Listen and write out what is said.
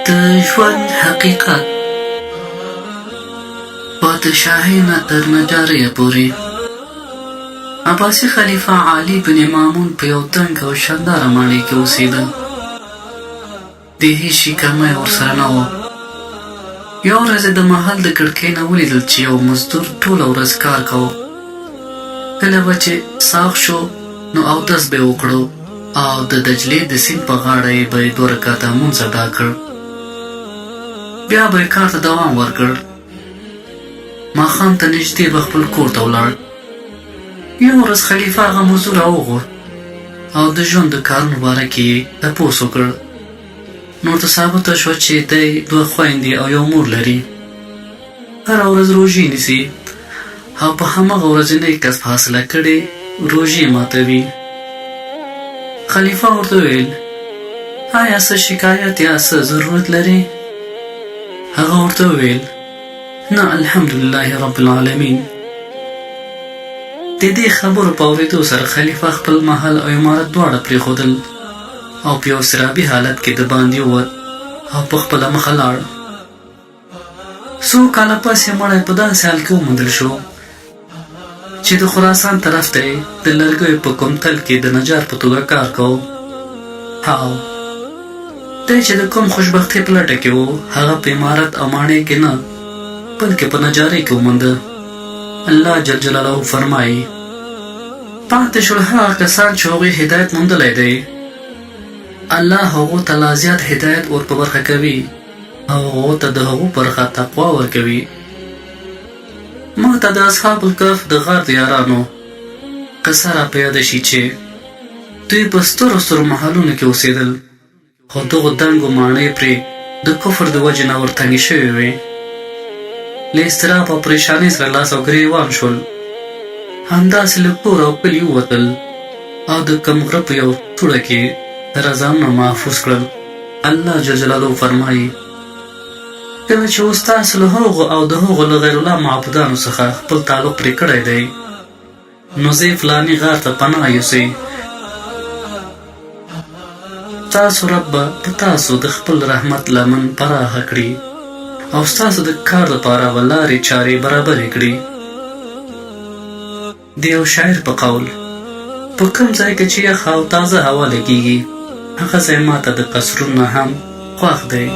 د ژوند حقیقت پادشاهۍ نه تر نجاریه پورې. عباسي خلیفه علي بن مامون په یو دنګه او شانداره ماڼۍ کې اوسېده. د هیڅ شي کمی ورسره نه و. یوه ورځ یې د محل د کړکۍ نه ولیدل چې یو مزدور ټوله ورځ کار کاوه. کله به چې څاښت شو نو اودس به یې وکړو او د دجلې د سیند په غاړه یې به یې دوه رکعته لمونځ ادا کړ. بیا به یې کار ته دوام ورکړ. ماښام ته نږدې به خپل کور ته ولاړ. یوه ورځ خلیفه هغه مزدور راوغوښت او د ژوند د کارونو باره کې یې تپوس وکړ. نو ورته ثابته شوه چې دی دوه خویندې او یو مور لري. هره ورځ روژې نیسي او په همغه ورځنۍ کسب حاصله کړې روژې ماتوي. خلیفه ورته وویل، آیا څه شکایت یا څه ضرورت لرې؟ هغه ورته وویل، نه الحمدلله رب العالمین. د دې خبرو په اورېدو سره خلیفه خپل محل او امارت دواړه پرېښودل او په یو سرابي حالت کې دباندې ووت او په خپله مخه لاړ. څو کاله پس یې مړی په داسې حال کې وموندل شو چې د خراسان طرف ته یې د لرګیو په کوم تل کې د نجار په توګه کار کاوه. هاو دی چې د کوم خوشبختۍ په لټه کې و، هغه په امارت او ماڼۍ کې نه، بلکې په نجارۍ کې ومونده. الله جل جلاله فرمایي: پاتې شول هغه کسان چې هغوی هدایت موندلی دی، الله هغو ته لا زیات هدایت ور په برخه کوي او هغو ته د هغو برخه تقوا ورکوي. ما ته د اصحاب الکهف د غار د یارانو قصه را په یاد شي چې دوی په سترو سترو محلونو کې اوسېدل، خو دغو دنګو ماڼۍ پرې د کفر د وجې نه ورتنګې شوې وې. له اضطراب او پرېشانۍ سره لاس او ګرېوان شول. همداسې له کور او کلي ووتل او د کوم غره په یو څوړه کې سره ځانونه محفوظ کړل. الله جل جلاله فرمایي، کله چې اوس تاسو له هغو او د هغو له غیر الله معبودانو څخه خپل تعلق پرې کړی دی، نو ځئ فلاني غار ته پناه یوسئ، ستاسو رب به په تاسو د خپل رحمت لمن پراخه کړي او ستاسو د کار لپاره به لارې چارې برابرې کړي. د یو شاعر په قول، په کوم ځای کې چې یخه او تازه هوا لګېږي، هغه ځای ماته د قصرونو نه هم خوښ دی.